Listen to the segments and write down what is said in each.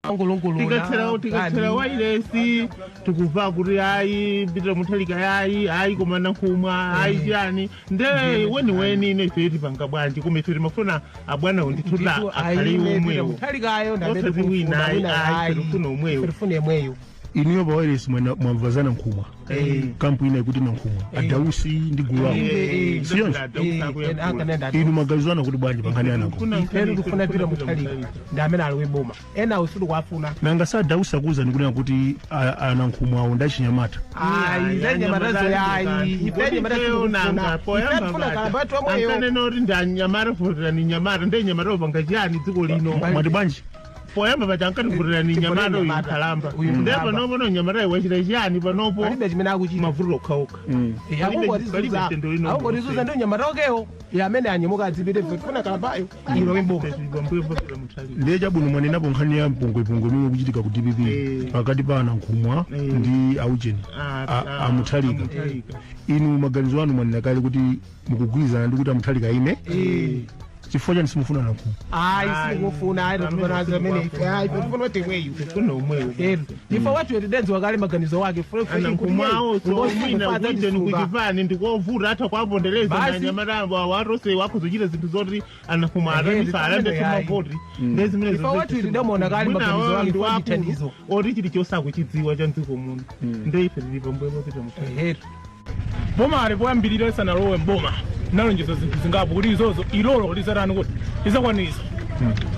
Angolongolola. Tikatsera wailesi, tikuva kuti ayi, Peter Mutharika yayi, ayi, koma Nankhumwa ayi, chani. Nde weniweni ine ife tipanga bwanji? Koma ife timafuna abwanawo ndithuta akhale omwewo. Mutharikayo. Osati wina, ayi, ayi, tifuna omwewo. Tifuna emweyo. Inuyo pa wireless mwamva za Nankhumwa, kampu ina ikuti Nankhumwa, Adausi ndi gulu lawo. Siyonso inu maganizo anu kuti bwanji pankhani ya Nankhumwa? Ifetu tikufuna Peter Mutharika, ndi amene alowe boma. Ena usiku kuafuna. Nanga sa Adausi akuwuzani kunena kuti aNankhumwa awo ndi achinyamata? Ayi, zanyamatazo yayi, ife nyamata Nanga tikufuna, ife tifuna kalambatu omweyo. Ankanena kuti ndi anyamata, voterani nyamata. Ndi nyamata opanga chani dziko lino? Mwati bwanji? Poyamba paja ankati voterani nyamata, uyu nkhalamba. Uyu Nde nkhalamba. panopo no nyamata wachita chani panopo? Palibe chimene akuchita. Mavuto okhaokha. Palibe mtendo ino. Akungotizunza. Ndi nyamata okewo amene anyamuka adzipite, ife tifuna kalambayo ilowe mboma. Ndiye chabwino, mwanenapo nkhani ya mpungwepungwe imene kuchitika ku DPP pakati pa aNankhumwa ndi aucheni aMutharika. Inu maganizo anu, mwanena kale kuti mukugwirizana ndi kuti aMutharika ine. Chifukwa chani simufuna Nankhumwa? Ayi, sitikufuna, ayi, tatukonazo amene ife, ayi, ife tifuna temweyu. Tifuna omweyo. Ife wathu tidenzi wakale maganizo wake. ANankhumwawo so mwina kuiteni kuchipani ndikovuta, atha kuapondereza. Basi. Nanyamata warose wakhuzochita zinthu zoti aNankhumwa atamisa alandese mavoti. Ndezimene Ife wathu tidamona kale maganizo wake kwa chithandizo. Oti chilichonse akuchidziwa cha mdziko muno. Nde ife tili pambuyo Peter Mutharika. Boma ali poyambirira isanalowe mboma nalonjeza zinthu zingapo kuti izozo ilolo lizatani, kuti lizakwanisa,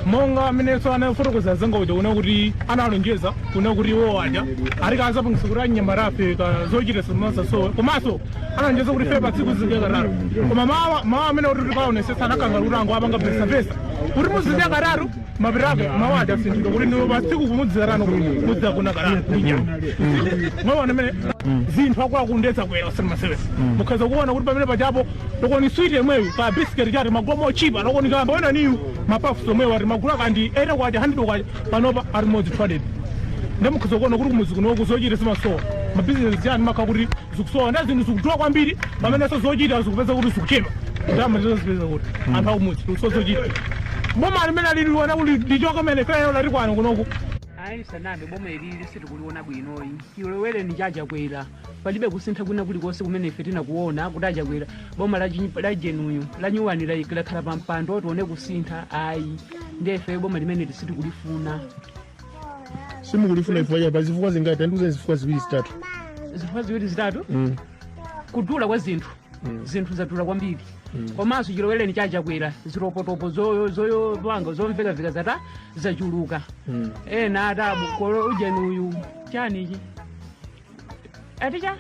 monga amenenso anafotokoza zanga uja kuna kuti analonjeza kuna kuti iwo aja atikazapangisa kuti anyamata ka zochita simasasowe, komanso analonjeza kuti fe pa tsiku zidya katatu. Koma mawa mawa amene kuti tikaonesesa anakanga kuti ango apanga pesapesa kuti muzidya katatu, mapitake mawa aja asinthidwa kuti niwe pa tsiku kumudzirano mudzakuna katatu ndi nyama. Mwaona mene zinthu akuluakulu kwera osati masewera. Mukhaza kuona kuti pamene pachapo lokoni sweet yemweyo ka biscuit chati magomo ochipa lokoni kamba wena niyu mapafu omweyo ati magula kandi 80 kwacha, 100 kwacha, panopa ali modzi 200. Ndi mukhaza kuona kuti kumuzi kunoku zochita zimasowa, mabizinesi chani makha kuti zikusowa, nda zinthu zikudula kwambiri, pamenenso zochita zikupeza kuti zikuchepa. Ndama zipeza kuti anthu akumudzi tikusowa zochita. Boma limene liliona kuti lichoka mene feyo latikwana kunoku. Ayi, sanambe, boma ilili sitikuliona bwinoyi. Chilowereni chaChakwera palibe kusintha kwina kulikonse kumene ife tinakuona kuti aChakwera boma la jenuyu la nyuwani lakhala pa mpando tione kusintha, ayi. Ndiye ife boma limene sitikulifuna. Simukulifuna chifukwa chani? Pa zifukwa zingati? Tandiuza zifukwa ziwiri zitatu. Zifukwa ziwiri zitatu: kudula kwa zinthu, zinthu zadula kwambiri, komanso chilowereni chaChakwera ziropotopo zoyopanga zomvekaveka zata zachuluka. Ena atabu kolo ujenuyu chanichi aticha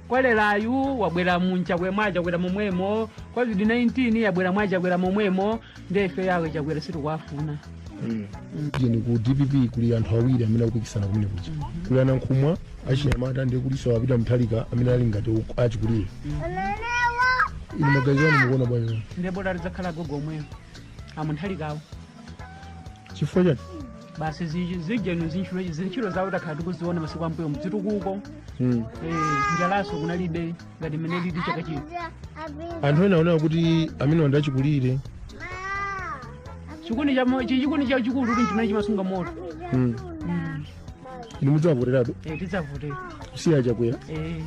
kolerayu wabwera munchakwera mwaChakwera momwemo, COVID-19 yabwera mwaChakwera momwemo. Ndiye yake Chakwera sitikuwafuna. Jeni, ku DPP kuli anthu awiri amene akupikisana kumene kuja. Kuli aNankhumwa achinyamata, ndiye kuliso apita Mutharika amene ali ngati achikulire. Inu maganizo anu mukuona bwanji? Ndiye bola lidzakhala gogo omweyo aMutharikawo. Chifukwa chani? Basi, zijenu zintchito zawo takhala tikuziona masiku ambuyo mzitukuko. Eh, njalaso kunalibe ngati mmene lili chaka chino. Anthu ena aonera kuti amene ndi achikulire. Chikuni cha chikulu kuti chimene chimasunga moto. Inu mudzavoterabe? Eh, tidzavotera. Kusiya aChakwera? Eh.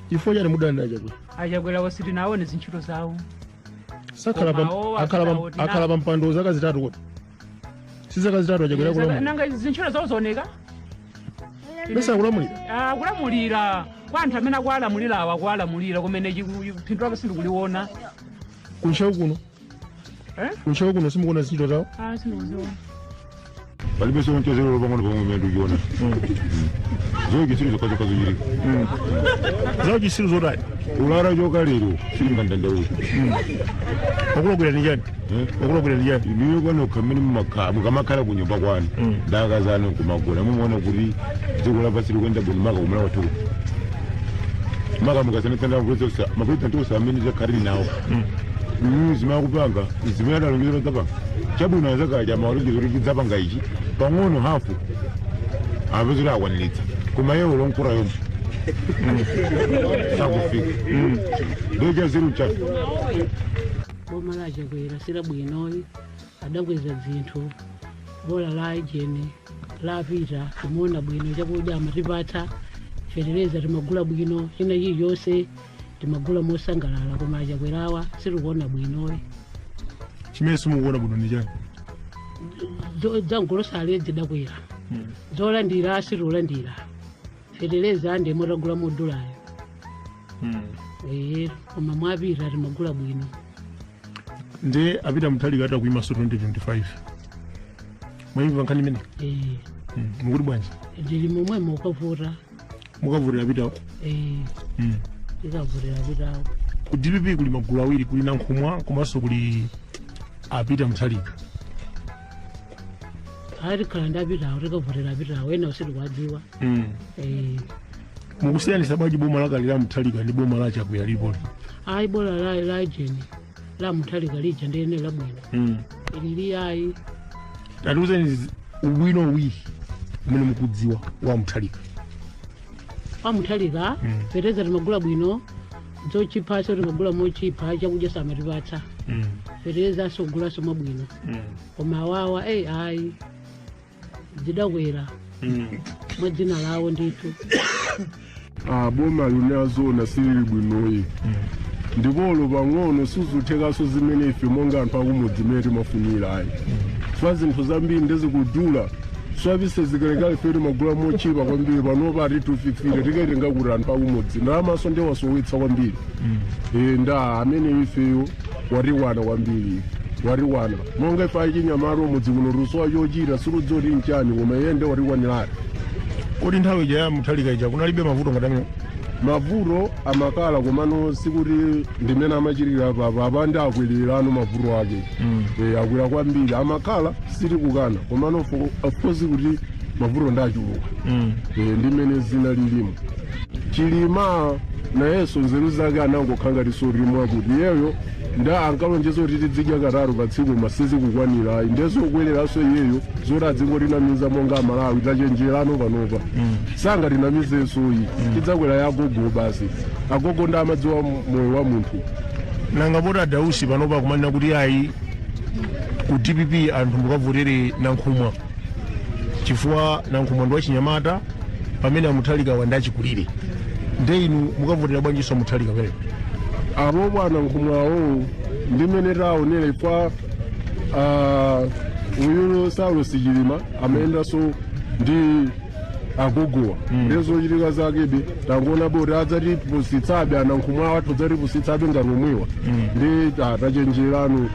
Chifukwa chani mudana aChakwera? AChakwera wasitinaone zintchito zawo. Sakhala Koma awo akhala pa mpando zaka 3 kodi? Si zaka 3 aChakwera kulamulira? Nanga zintchito zawo zooneka? Besa akulamulira. Ah, kulamulira kwa anthu amene akuwalamulira awo akuwalamulira kumene phindu lake sindikuliona. Kuntcheu kuno? Eh? Kuntcheu kuno simukuona zintchito zawo? Ah, sindikuziona. Palibe sonchezero pang'ono pamwe mmene ndikuchiona zochisiru zokha zokha zochitika. Zauchisiru zotani? Ulara choka lero silingandandaule. Wakulakwira ni chani? Wakulakwira ni chani? Inuyo kwanokha mmene mukamakhala ku nyumba kwanu ndakazanu kumagona, mumaona kuti dziko lapansi likuyenda bwino maka kumala kwathuko, maka mukasanetsana mapresident onse amene zakhalili nawo zimakupanga zimene adalonjeza zapanga chabwino, azakaja mawalonjeza kuti tidzapanga ichi pang'ono, hafu apezera akwaniritsa, koma yewo lonkura yomwe sakufika ndocha ziru chake. Boma la Chakwera sila bwinoyi, adakweza zinthu. Bola la ijeni lapita timuona bwino chakudya amatipatsa fetereza timagula bwino china chilichonse timagula mosangalala koma Chakwerawa sitikuona bwinoyi. Chimene simukuona bwino ndi chani? Zangolosale zidakwera zolandira sitikulandira fetereza ndimo tagula modulayo koma mwapita timagula bwino. Ndi apita Mutharika atakuimaso 2025 mwayimva nkhani imene? Mukuti bwanji? Ndili momwemo ukavota. Mukavotera apitawo? Tikavotera apitawo. Ku DPP kuli magulu awiri, kuli Nankhumwa komanso kuli apita Mutharika. Atikhala ndi apitawo tikavotera apitawo ena sitikuwadziwa. Mukusiyanisa bwanji boma lakale la Mutharika ndi boma la Chakwera lipoli? Ayi bola la ijeni la Mutharika lija ndiyene labwino ilili ayi. Tatiuzeni ubwino uwiri umene mukudziwa wa Mutharika. Wa Mutharika fetereza timagula bwino zochiphaso timagula mochipha chakudya samatipatsa fetereza sogulaso mwabwino koma awawa ayi zidakwera mwa dzina lawo ndithu. Boma linazona silili bwinoyi ndipolo pang'ono sizuthekaso zimene ife monga anthu akumudzi mmene timafunira ayi fa zinthu zambiri ndizikudula swabise zikalekale ife timagula mochipa kwambiri panopa ati 250 tikaitenga kuti anthu akumudzi ndalamaso ndiwasowetsa kwambiri nda amene ifeyo watikwana kwambiri watikwana monga ife achinyamata umudzi kuno tusowa chochita sikudziwa kuti nchani koma iye nde watikwanirati. Kodi nthawi ija ya Mutharika ija kunalibe mavuto ngati amene? Mavuto amakala komano sikuti ndimene amachitira apa apa ndi akwirira mavuto ake akwira kwambiri amakhala sitikukana komano of course kuti mavuto ndi achuluka ndimene zina lilimo. Chilima nayenso nzeru zake anangokhala ngati solimwa kuti iyeyo nda ankalonjeza kuti tizidya katatu pa tsiku masizikukwanira ndeso kubwereranso iyeyo zoti adzingotinamiza monga Amalawi tachenjerano panopa sangatinamizensoyi tidzakwera ya agogo basi. Agogo ndi amadziwa moyo wa munthu. Nanga poti Adausi panopa kumanena kuti ayi ku DPP anthu mukavotere Nankhumwa chifukwa Nankhumwa ndi wachinyamata pamene aMutharika wandachikulire nde inu mukavotera bwanjinso Mutharika pamenepo? Apo bwana Nkhumwawo ndimene taonera ifwa uyulo Saulos Chilima amayendanso ndi agogowa ndizochitika zakebe tangoona boti adzatipusitsabe anankhumwa athu adzatipusitsabe ngati omwewa ndi tachenjerano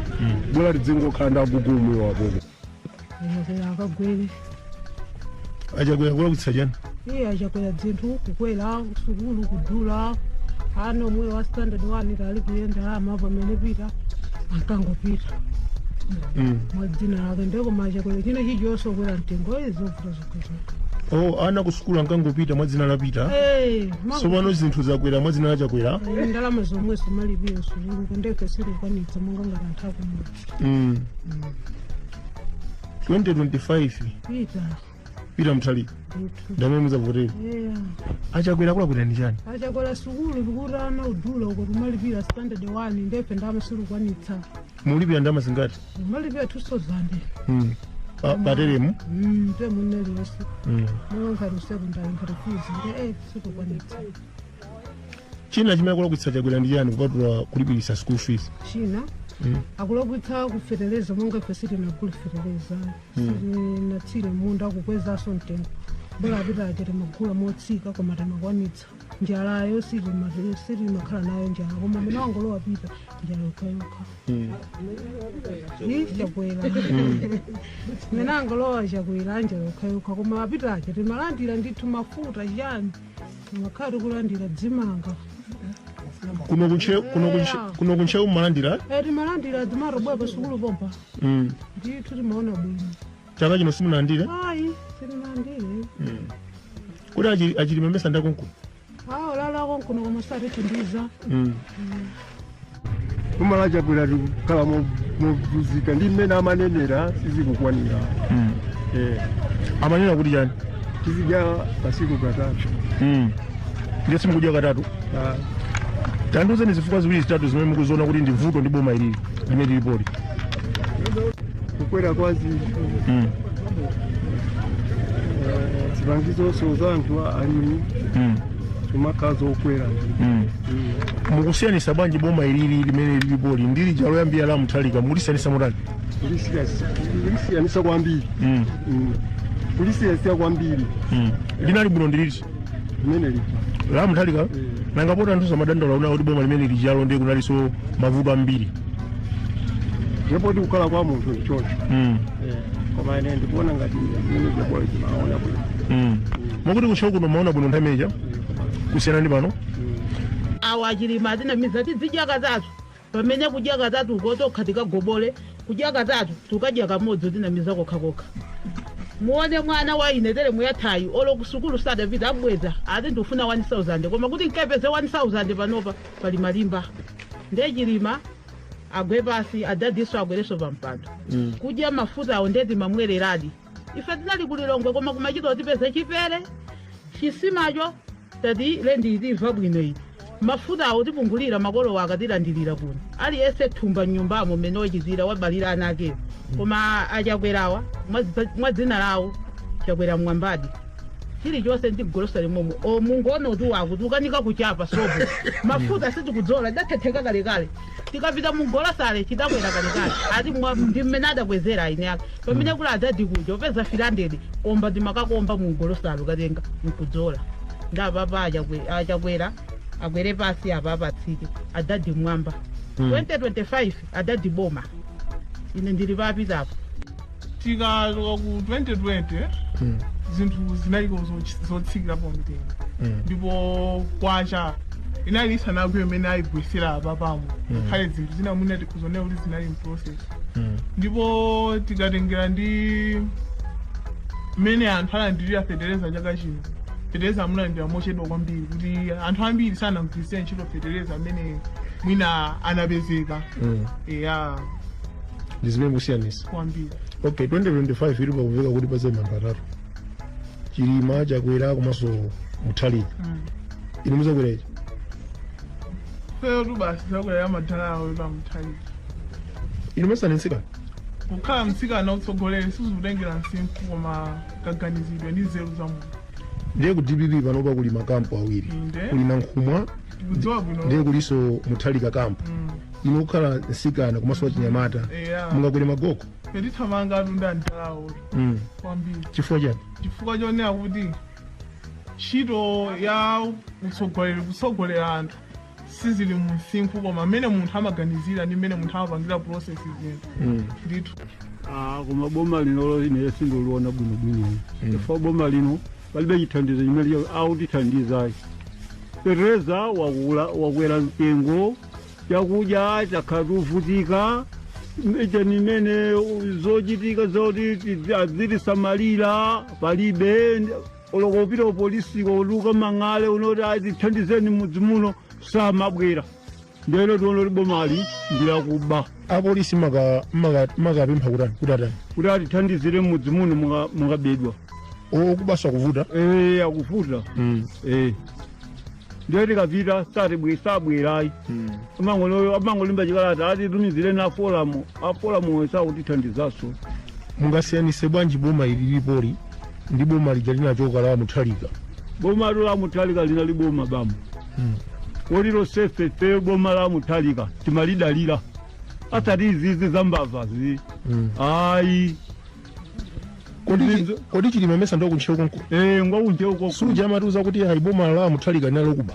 bwera tidzingokhala ndi agogo omwewa apopo. Achakwera akagwere. Achakwera kulakwitsa chani? Iye achakwera dzinthu kukwera sukulu kudula ana omwe wa standard 1 tali kuyenda ama pamene pita ankangopita mwa dzina lake ndekoma achakwera china chilichonse kukwera mtengo izovuta zokhazokha. Ana kusukulu ankangopita mwa dzina lapita tsopano zinthu zakwera mwa dzina lachakwera ndalama zomwe zimalipira sukulu ndefe sitikwanitsa monga ngati anthu akumudzi. 2025 Pita Mutharika ndamene muzavotera. Achakwera kulakwira ndi chani? Achakwera sukulu tikuti ana udula uko timalipira standard 1 ndefe ndalama sitikwanitsa. Mulipira ndalama zingati? Malipira 2000 pateremu temu neliyonse monga ngati usekondari ngati fizi nde sitikwanitsa. China chimene akulakwitsa Chakwera ndi chani kupatula kulipirisa school fees? China akulakwitsa kufetereza monga ife sitinagule fetereza sitinatsire munda kukwezaso mtengo bola apita aja timagula motsika koma timakwanitsa njalayo sitimakhala nayo njala koma mene wangolowa pita njala yokhayokha Chakwera mene angolowa Chakwera njala yokhayokha koma apita aja timalandira ndithu mafuta chani timakhala tikulandira dzimanga. Kuno kunchewu mmalandira? Timalandira dzimarobwa pasukulu pompa ndithu timaona bwino. Chaka chino simunalandire? Ayi sitinalandire. Kuti achilima mbesa ndakonkuno? Awo lala konkuno koma satithandiza. Boma la Chakwera tikukhala movuzika ndi mmene amanenera sizikukwanira. Amanena kuti chani? Tizidya pasiku katatu. Ndiye simukudya katatu? Tandiuzeni zifukwa ziwiri zitatu zimene mukuziona kuti ndi vuto ndi boma ilili limene lilipoli. Kukwera kwa zinthu Zipangizo za anthu alimi zimakhala zokwera. Mukusiyanisa bwanji boma ilili limene lilipoli ndi lija loyambira la Mutharika, mulisiyanisa motani? Kulisiyanisa kwambiri. Kulisiyanisa kwambiri. Linali bwino ndi liti? Limene lija la Mutharika. Nanga poti anthu samadandaula una kuti boma limene lijalo ndiye kunalinso mavuto ambiri? Ndipo kukhala kwa munthu ndi choncho. Koma ine ndikuona ngati limene jabola timaona bwino. Mokuti kuntcheu kuno maona bwino nthawi imeneja kusiyana ndi pano? Awa achilima atinamiza tidzidya katatu, pamene kudya katatu kotokha tikagobole, kudya katatu tukadya kamodzi, tinamiza kokhakokha. Muone mwana wa ine tere muyathayi olo kusukulu sadapita, abweza ati ndifuna 1000, koma kuti nkepeze 1000 panopa pali malimba. Ndiye chilima agwe pasi, adadiso agwereso pampando. Kudya mafuta awo ndeti mamwereradi. Ife tinali kulilongwe, koma kumachita tipeze chipere chisimacho tati lendiitimva bwino ili mafuta awo tipungulira makolo akatilandirira kuno aliyense thumba mnyumbamo mmene wachitira wabalira ana akewo. Koma achakwerawa mwa dzina lawo chakwera mwambadi chilichonse ndigolosa limomo o mungono tu wako tukanika kuchapa sopo mafuta sitikudzola idathetheka kalekale tikapita mugolosale chidakwera kalekale ati ndi mmene adakwezera aine ake pamene kuli adzadi kuja upeza filandedi komba timakakomba mugolosale ukatenga nkudzola. Ndapapa achakwera agwere pasi apa apatsike, adadi mwamba. 2025 adadi boma, ine ndili papitapo. Tikachoka ku 2020 zinthu zinaliko zotsikirapo mtengo, ndipo kwacha inali isanagwe imene ayigwesera apapamo, khale zinthu zina mwina tikuzonera kuti zinali mprocess. Ndipo tikatengera ndi mmene anthu alandirira fetereza chaka chino, fetereza amulandira mochedwa kwambiri kuti anthu ambiri sanagwirisire ntchito fetereza amene mwina anapezeka. Eya. Ndi zimene mukusiyanisa? Kwambiri. Okay, 2025 ili pakumveka kuti pazema anthu atatu: Chilima, Chakwera komanso Mutharika. Inu muzakwera iti? Feyo basi zakwera ya madala awo pamutharika. Inu masana mtsikana? Kukhala mtsikana utsogolere sizikutengera msinkhu koma kaganizidwe ndi nzeru za munthu. Ndiye ku DPP panopa kuli makampu awiri. Inde. Kuli Nankhumwa Tikudziwa bwino. ndiye kuliso Mutharika kampu. Inu kukhala mtsikana komanso wachinyamata, Eya. mungakwere magogo? Petithamanga atunda andalawo. Kwambiri. Chifukwa chani? Chifukwa chonena kuti ntchito ya utsogoleri, kutsogolera anthu, sizili mu msinkhu koma mmene munthu amaganizira ndi mmene munthu amapangira process zinthu. Ndithu. Ah, koma boma linolo ine sindoliona bwinobwino, chifukwa boma lino palibe chithandizo chimene akutithandizayi. Fetereza wakula, wakwera mtengo, chakudya chakhala tuvutika icheni imene zochitika zoti azitisamalira palibe. Oloko upita upolisiko uluka mang'ale unoti atithandizeni mudzi muno, samabwera. Ndelo tiona kuti bomali ndilakuba. Apolisi makapempha kutani kuti atani? Kuti atithandizire mudzi muno mukabedwa. Okubasa kuvuta? Eh, akuvuta. Eh, ndiye tikapita sabwerayi, amangolimba chikalata atitumizire na afolamu, afolamu sakutithandizaso. Mungasiyanise bwanji boma ili lilipoli ndi boma lija linachoka la Mutharika? Boma la Mutharika linali boma bamo koliro sefefe. Boma la Mutharika timalidalira asati izizi zambavazi, ayi. Kodi chilima mesa ndo kuntcheu konko? Eh, ngwakuntcheu konko. Suja amatiuza kuti ayi, boma la Mutharika linali lokuba?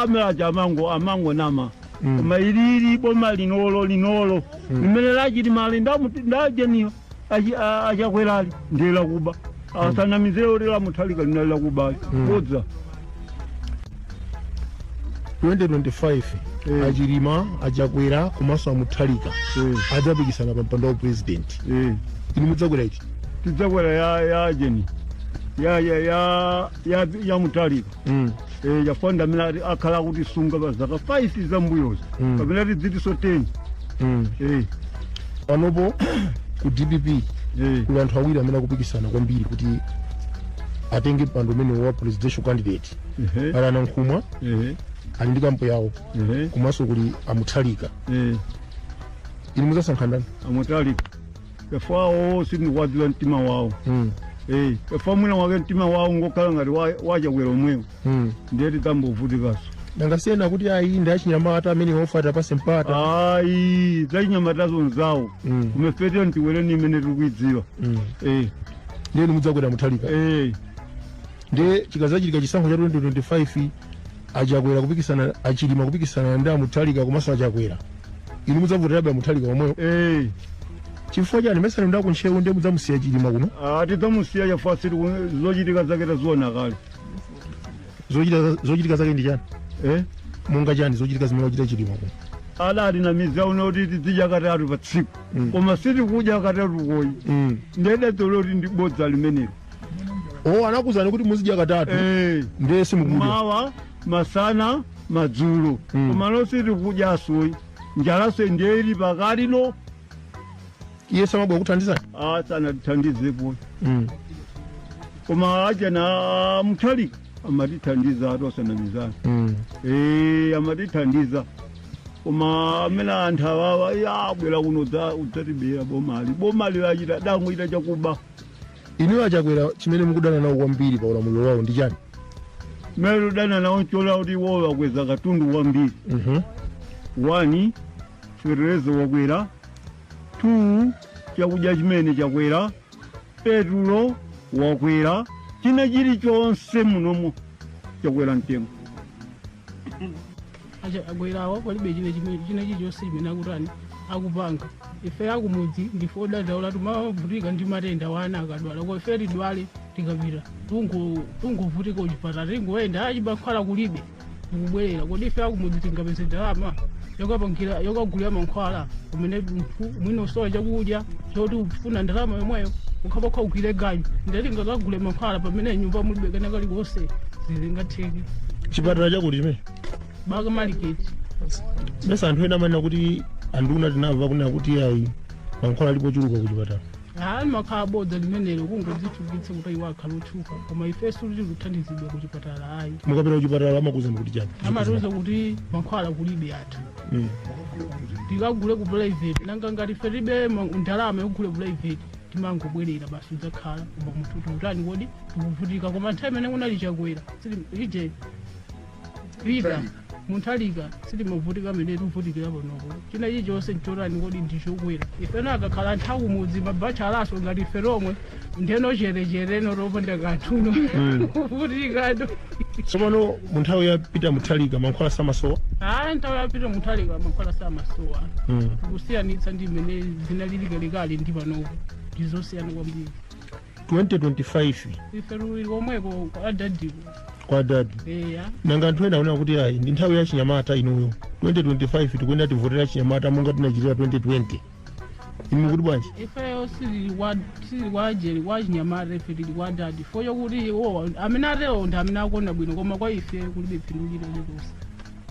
Amelaja amango nama. Koma ilili boma linolo limene lachilimali ndajeniyo achakwerali ndiye lakuba. Asanamizire kuti la Mutharika linali lakuba, bodza. 2025 achilima, achakwera komanso amutharika adzapikisana pa mpando wa president. Inu mudzakwera iti? Tidzakwera ya jeni ya ya ya ya ya Mutharika. Eh, yafonda amene akhala akutisunga pa zaka 5 zambuyozi, kapena tidzitiso 10. Eh. Panopo ku DPP kuli anthu awiri amene akupikisana kwambiri kuti atenge mpando umene wa presidential candidate. Pali anankhumwa ali ndi kampu yawo, komanso kuli amutharika. Inu mudzasankha ndani? Amutharika. Chifukwa awo sindikuwadziwa mtima wawo. Chifukwa mwina wake mtima wawo ngokhala ngati wachakwera omwewo. Ndiye tidzambovutikaso. Nanga siyena kuti ayi ndi achinyamata amene ofata pase mpata. Ayi, zachinyamatazo nzawo. Kumefetera ntiwere ni imene tiri kuidziwa. Ndiye mudzakwera Muthalika. Ndiye chikazachitika chisankho cha 2025, achakwera kupikisana, achilima kupikisana ndi amuthalika komanso achakwera, inu mudzavoterabe amuthalika omweyo? Chifukwa chani? Mesani ndakuntchewu, ndiye mudzamusiya Chilima kuno? Tidzamusiya chifukwa siri zochitika zake taziona kale. Zochitika zake ndi chani? Monga chani zochitika zimene wachita Chilima kuno? Adati na mizi uno kuti tizidya katatu pa tsiku, koma sitikudya katatu koyi. Ndedadzolo kuti ndi bodza limenelo. O, anakuzani kuti muzidya katatu, ndiye simukudya? Mawa, masana, madzulo, koma no sitikudya soyi, njalaso ndiye ili pakati no. Iye samabwa kuthandizani? Sanatithandizepo. Koma achana Muthalika amatithandiza atu, asanamizana. Amatithandiza, koma amene anthu awawa abwera kuno udzatibera bomali, bomali lachita dangoita chakuba. Inuyo achakwera chimene mukudana nawo kwambiri pa ulamuliro wawo ndi chani? Mmene tudana nawo nchola kuti iwowo wakweza katundu kwambiri. One, fetereza wakwera. Two, chakudya chimene chakwera, petulo wakwera, china chilichonse munomo chakwera mtengo. Agwerawo palibe chine china chilichonse chimene akutani akupanga. Ife akumudzi ndife odandaula, timavutika ndi matenda, wana akadwala, ko ife tidwale tikapita tungovutika kuchipatala, tingoyenda achimankhwala kulibe, tikubwerera. Kodi ife akumudzi tingapeze ndalama yokapangira yokagulira mankhwala kumene munthu mwina usowa chakudya choti ufuna ndalama yomweyo ukhapakha ugwire ganyu, ndati ngakagule mankhwala pamene nyumba mulibe kena kalikonse? Zizingatheke. Chipatala chakuti chimene? Baka Maliketi. Besa anthu ena amanena kuti anduna tinamva kunena kuti ayi, mankhwala alipo ochuluka kuchipatala. Hayi, makhala bodza limenelo, kungodzithukitsa kuti iwo akhala otchuka, koma ifenso tili kuthandizidwa kuchipatala ayi. Mukapita kuchipatala amakuzani kuti chani? Amatiuza kuti mankhwala kulibe athu, tikagule ku private. Nanga ngati ife tilibe ndalama yogule private, timangobwerera basi, udzakhala koma munthu tiutani kodi, tikuvutika. Koma nthawi imene kunali Chakwera ije pita Munthalika sitimavutika amene tikuvutikira panopo. China chilichonse nchotani kodi, ndichokwera. Ifeno akakhala anthu akumudzi mabachalaso ngati ife tomwe ndeno cherechereno toponda kanthuno kuvutikano. Tsopano mu nthawi ya Peter Muthalika mankhwala samasowa? Hayi, nthawi ya Peter Muthalika mankhwala samasowa. Kusiyanitsa ndi imene zinalili kalekale ndi panopo ndizosiyana kwambiri. 2025? Ife tuli komweko adadiko. Kwa dadi? Eya. Nanga anthu ena akunena kuti ayi, ndi nthawi ya chinyamata inuyo, 2025 tikuyenda tivotera chinyamata monga tinachitira 2020. Inu mukuti bwanji? Ifeyo sili kwa jeri kwa chinyamata, ife tili kwa dadi foyo kuti iwo amene atero ndi amene akuona bwino, koma kwa ife kulibe phindu lililonse.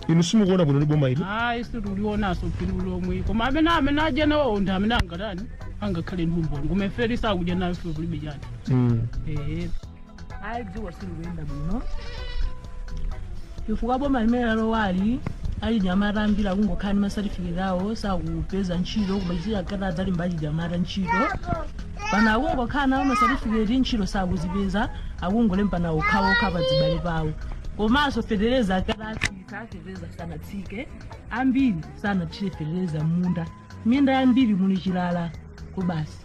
Inu simukuona bwino ndi boma ili? Hayi, situlionaso phindu lomwe, koma amene adya nawo ndi amene angatani angakhale ndi umboni, koma ife tisakudya nawo ife kulibe chani. Ehe. Ayi, dziko silikuyenda bwino chifukwa boma limene lalowali achinyamata ambiri akungokhala ndi masatifiketi awo, sakupeza ntchito. Kumachitira kata adzalimba achinyamata ntchito pano, akungokhala nawo masatifiketi, ntchito sakuzipeza, akungolemba nawo okhaokha pa dzibale pawo. Komanso fetereza akati atsika, fetereza sanatsike, ambiri sanathire fetereza m'munda, minda yambiri muli chilala kubasi.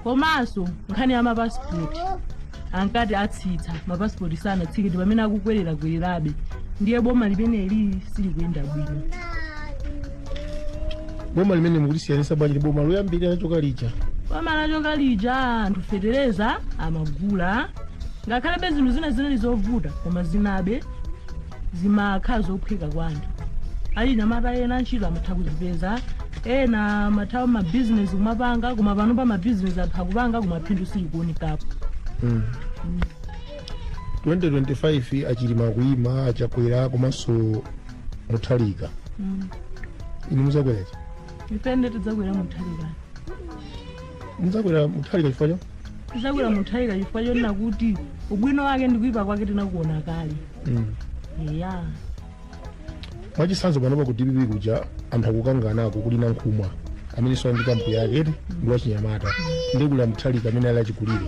Komanso nkhani ya mapasipoti, ankati atsitsa mapasipoti, sanatsike, ndi pamene akukwerera-kwererabe. Ndiye boma limeneli silikuyenda bwino. Boma limene mukulisiyanisa bwanji ndi boma loyambirira lachoka lija? Boma lachoka lija anthu fetereza amagula, ngakhalebe zinthu zina zinali zovuta, koma zinabe zimakhala zophweka kwa anthu. Achinyamata ena ntchito amatha kuzipeza, ena amatha mabizinesi kumapanga, koma pano pa mabizinesi anthu akupanga, koma phindu silikuonekapo. 2025 achilima akuyima, achakwera komanso Muthalika. Inu muzakwerera? Ifende tidzakwera Muthalika. Muzakwera Muthalika chifukwa cha? Tidzakwera Muthalika chifukwa chonena kuti ubwino wake ndi kuipa kwake tinakuona kale. Eya. Mwachitsanzo, panopa ku DPP kuja anthu akukanganako, kuli Nankhumwa amene sali ndi kampu yake ndi wachinyamata, ndi kuli Mutharika amene ali achikulire.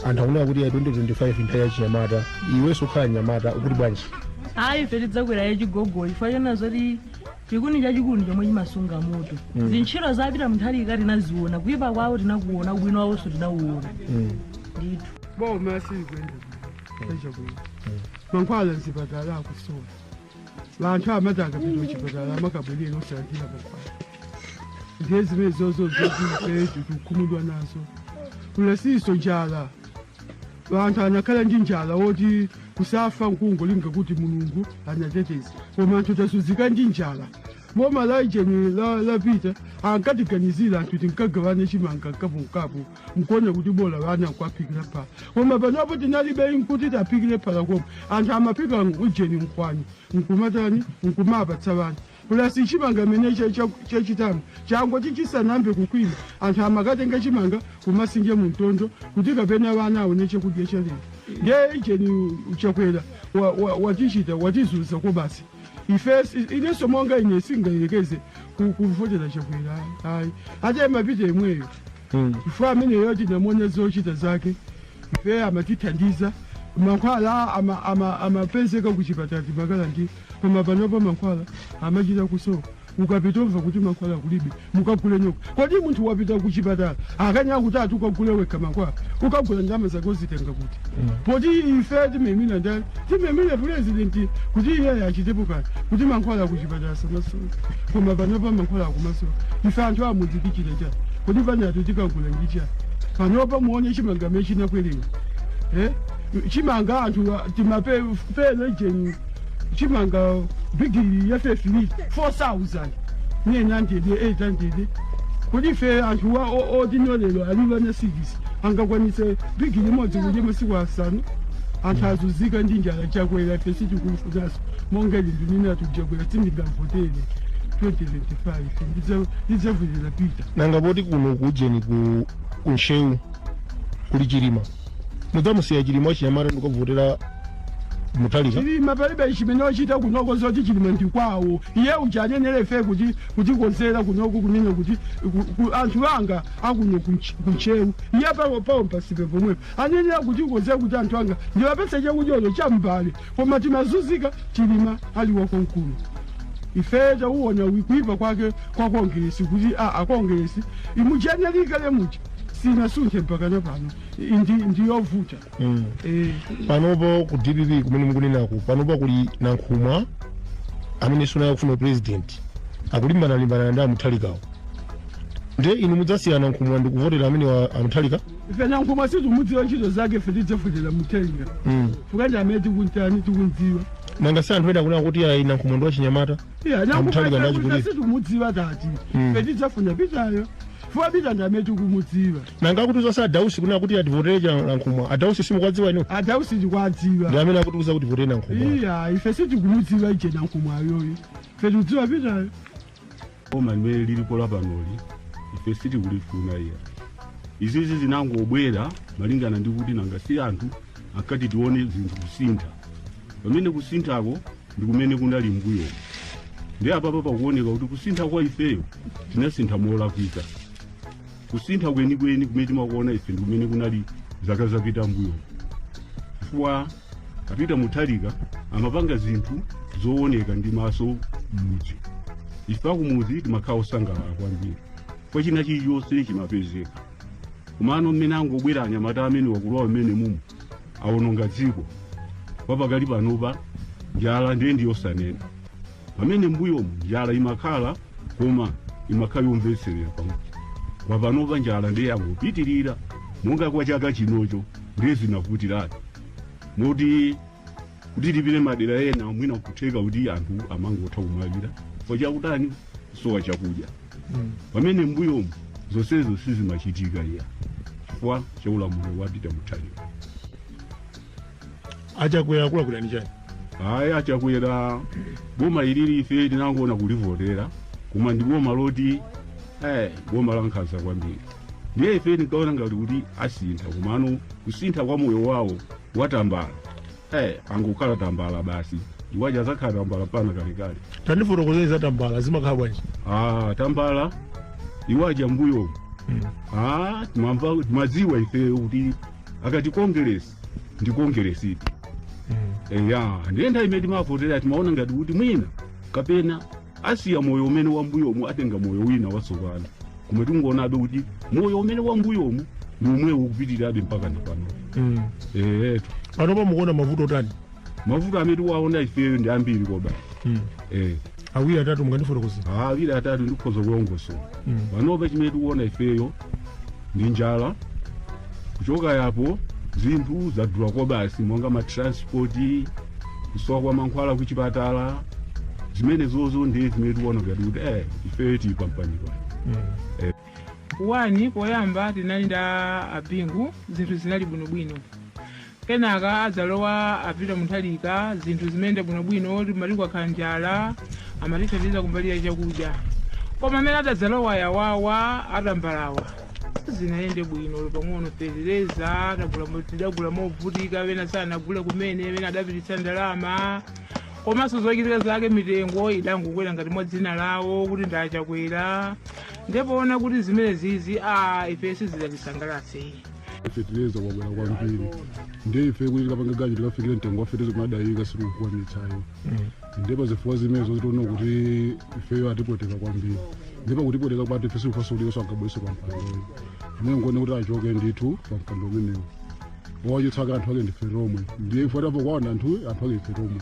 Anthu akunena kuti ya 2025 nthawi yachinyamata, iwenso ukhala nyamata, ukuti bwanji? Ayi, ife tidzakwera yachigogoyi, chifukwa chona zoti chikuni chachikulu chomwe chimasunga moto. Zintchito zapita Mutharika tinaziona, kuyipa kwawo tinakuona, ubwino wawonso tinauona ndithu. Boma silikwenda echakwera, mankhwala mzipatala akusowa. Vanthu amati akapita kuchipatala amakabwerera osalandira mankhwala. Ndiye zimene zozo zozipetu tikukhumudwa nazo. Kulasiso njala, vanthu anakhala ndi njala woti kusafa nkungolinga kuti Mulungu anateteza, koma anthu tazunzika ndi njala. Boma la ijeni lapita ankatiganizira anthu, tinkagawana chimanga nkapunkapu, nkuona kuti bola vana nkuaphikira phala, koma panopo tinalibe nkuti taphikire phala, koma anthu amaphika ujeni nkhwani nkumatani nkumapatsa vana. Pulasi chimanga mene chachitano changoti chisanambe kukwima, anthu amakatenga chimanga kumasinja mumtondo kuti kapena vana aone chakudya chalero. Ndiye ijeni Chakwera watichita watizunza ko basi. Ife inenso monga ine singayelekeze kuvotera Chakwera, ayi, ate mapita imweyo, chifukwa ameneyo tinamona zochita zake. Ife amatithandiza, mankhwala amapezeka kuchipatala timakalandi, koma panopa mankhwala amachita kusowa. Ukapita umva kuti mankhwala kulibe, mukagule nyoka. Kodi munthu wapita kuchipatala akanya kuti ati ukagule wekha mankhwala, ukagula ndalama zake uzitenga kuti? Poti ife timemina ndani? Timemina purezidenti kuti iye achitepo kani kuti mankhwala kuchipatala samasowa, koma panopa mankhwala akumasowa. Ife anthu amudzi tichita chani? Kodi panatu tikagula ndi chani? Panopa muone chimanga mene chinakwerera, chimanga anthu timapele jeni chimanga bigiri ya 5 4000 900 800. Kuti ife anthu otinolero ali vana 6 angakwanise bigiri imodzi kudya masiku 5? Anthu azunzika ndi njala. Chakwera ife sitikufunaso, monga ine ndinena Chakwera sindingavotere 2025, ndidzavotera Peter. Nanga poti kuno kujeni ku Ntcheu kuli Chilima, mudzamusiya Chilima wachinyamata ndikuvotera Mutharika? Chilima palibe chimene ochita kunoko zoti Chilima ndikwawo. Iye uja anenere ife kuti kutikonzera kunoko, kunena kuti anthu anga akuno kuntcheu, iye pawo pasipe pomwepo anenera kuti konzera kuti anthu anga ndiwapetse chakudyocho cham'mbale, koma timazunzika Chilima ali wakonkuno. Ife tauona kuipa kwake kwa Kongeresi, kuti a Kongeresi imujenerikale muja sinasunthe mpakana pano, ndiyovuta. Panopo ku DPP kumene mukunenaku, panopo kuli Nankhumwa amene sunaye kufuna president, akulimbana-limbana ndi aMutharikawo. Ndiye inu mudzasiya Nankhumwa ndikuvotera amene wa aMutharika? Ife Nankhumwa situmudziwa ntchito zake, ife tidzavotera Mutharika fukandi amene tikuntani tikundziwa. Nanga si anthu ena akunena kuti ayi, Nankhumwa ndi wachinyamata, aMutharika ndi achikulire? Situmudziwa tati, ife tidzafuna Pitayo fuka Pita ndi amene tikumudziwa. Nanga akutiuza sa Adausi kunena kuti ativotere cha Nankhumwa? Adausi simukwadziwa inu? Adausi tikwadziwa. Ndi amene akutiuza kuti votere Nankhumwa. Iya, ife sitikumudziwa ije Nankhumwa ayoyo, ife tikudziwa Pitayo. Boma limene lilipo lapanoli ife sitikulifuna iya. Izizi zinangobwera malingana ndi kuti nanga si anthu ankati tione zinthu kusintha, pamene kusinthako ndi kumene kunali mbuyo. Ndi apapa pakuoneka kuti kusintha kwa ifeyo tinasintha molakwika. Kusintha kwenikweni kumene timakuona ife ndi kumene kunali zaka zapita mbuyo, chifukwa apita Mutharika amapanga zinthu zooneka ndi maso m'mudzi. Ife akumudzi timakhala osangalala kwambiri kwa china chilichonse chimapezeka. Komano mmene angobwera anyamata amene wakulowa mmene mumu awononga dziko kwa pakali panopa. Njala ndiye ndiyosanena, pamene mbuyomu njala imakhala koma imakhala yomvetserera pamwe. Kwa panopa njala ndiye yangopitirira, monga kwa chaka chinocho ndiye zinavutiratu moti kuti tipite madera ena mwina kutheka kuti anthu amangotha kumwalira chifukwa chakutani? Kusowa chakudya, pamene mbuyomu zonsezo sizimachitika iya, chifukwa cha ulamuliro wa Peter Mutharika. Achakwera akulakwirani chani? Ayi, achakwera boma ilili ife tinangoona kulivotera, koma ndi boma loti boma la nkhanza kwambiri. Ndiye ife tinkaona ngati kuti asintha, komano kusintha kwa moyo wawo watambala, angokhala tambala basi, iwaja azakhala tambala pana kalekale. Tandifotokozeni za tambala, zimakhala bwanji? Ah, tambala Iwaja mbuyomu timamva timadziwa ife kuti akati kongeresi ndi kongeresi iti. Eya, ndiye nthawi imene timavotera timaona ngati kuti mwina kapena asiya moyo umene wambuyomu atenga moyo wina watsopano, koma tingonabe kuti moyo umene wambuyomu ndi umwewo ukupitirirabe mpaka napano. Eetu. Panopa mukuona mavuto otani? Mavuto amene tikuwaona ifeyo ndi ambiri koba. Awiri atatu mungandifotokozera? Awiri atatu ndikhoza kulongosola. Panopa chimene tikuona ifeyo ndi njala, kuchoka yapo zinthu zadula kobasi monga matransport, kusowa kwa mankhwala kuchipatala, zimene zozo ndiye zimene tikuona ngati kuti ifeyo tili pampanipani. Wani poyamba tinali nda apingu, zinthu zinali bwinobwino. Kenaka adzalowa apita Mutharika, zinthu zimene bwinobwino, timati kwakhala njala, amatithandiza kumbali ya chakudya. Koma amene adadzalowa yawawa atambalawa zinayende bwino pang'ono, fetereza tidagula movutika, pena sanagule kumene, pena adapititsa ndalama. Komanso zochitika zake mitengo idangokwera ngati mwa dzina lawo kuti ndachakwera, ndipo kuti zimene zizi ife sizidatisangalatse. Fetereza wakwera kwambiri, ndiye ife kuti tikapanga ganyu tikafikire mtengo wa fetereza kumadayika sitikukwanitsayo. Ndipo zifukwa zimenezo zitiona kuti ifeyo atipweteka kwambiri, ndipo kutipweteka kwati ife sikufasulikaso angabweso pampandoyo amene ngone kuti achoke ndithu pampando umenewo wachitsaka anthu ake ndife tomwe, ndiye ife tapo kwaona anthu ake ife tomwe.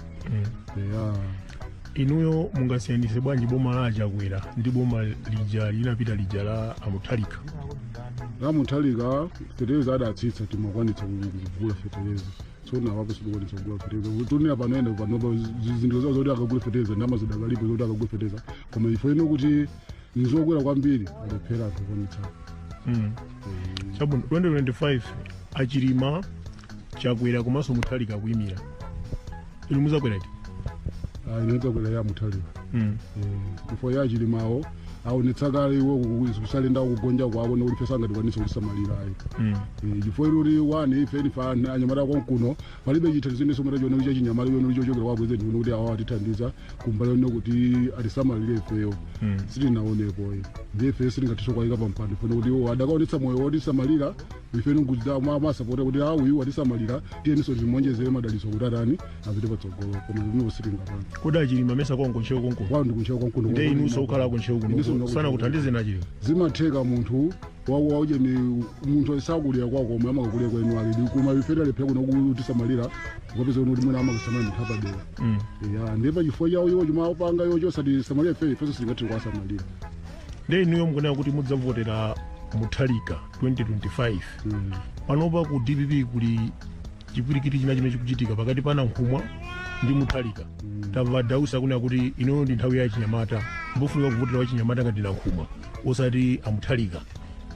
Eya. Inuyo mungasiyanise bwanji boma la Achakwera ndi boma lija linapita lija la Amutharika? La Mutharika fetereza adatsitsa, timakwanitsa kugula fetereza. Tsono apapo sitikwanitsa kugula fetereza. Tonera panoenda panopa zinthu zawo zoti akagule fetereza ndalama zidakalipo zoti akagule fetereza, koma ife ino kuti nzokwera kwambiri alephera anthu kukwanitsa. Chabwino, 2025 Achilima, Chakwera komanso Mutharika kuyimira, inu muzakwera iti? Ine ndidzakwera ya Mutharika. Ifo ya Chilimawo aonetsa kale iwo kusalenda kugonja kwako nokuti ife sangatikwanise kutisamalirayo. Chifukwa iloti wani ife ndife anyamata konkuno palibe chithandizo inenso matachiona cha chinyamata chone chochokera kwa president kuno kuti awa atithandiza kumbali yone kuti atisamalire ifeyo, sitinaonepo. Ndiye ife sitingathiso kwayika pampando ifene kuti iwo adakaonetsa moyo wotisamalira ife masapota kuti uyu atisamalira, tiyeninso timonjezere madalitso kuti atani apite patsogolo, koma iwo sitingapanga. Kodi Achilima amesa konko ntcheu konkuno? Kwawo ndi kuntcheu konkuno. Ndiye inunso kukhala kuntcheu kuno sana kuthandizeni Achilima? Zimatheka munthu wauje ni munthu sakulira kwako omwe amakakulira kwenu ake, koma ife talephera kuno kutisamalira ukapeza kuti mwina amakusamalira munthu apadera. Ya, ndiye pachifukwa chawo iwo chimapanga iwo chosatisamalira ife, ifenso sitingathe kuwasamalira. Ndiye inuyo mukunena kuti mudzavotera Mutharika 2025. Panopa ku DPP kuli chipwirikiti china chimene chikuchitika pakati pa Nankhumwa ndi Mutharika. Tamva Dausa kunena kuti inoyo ndi nthawi ya chinyamata, mbofunika kuvotera wachinyamata ngati Nankhumwa osati Amutharika.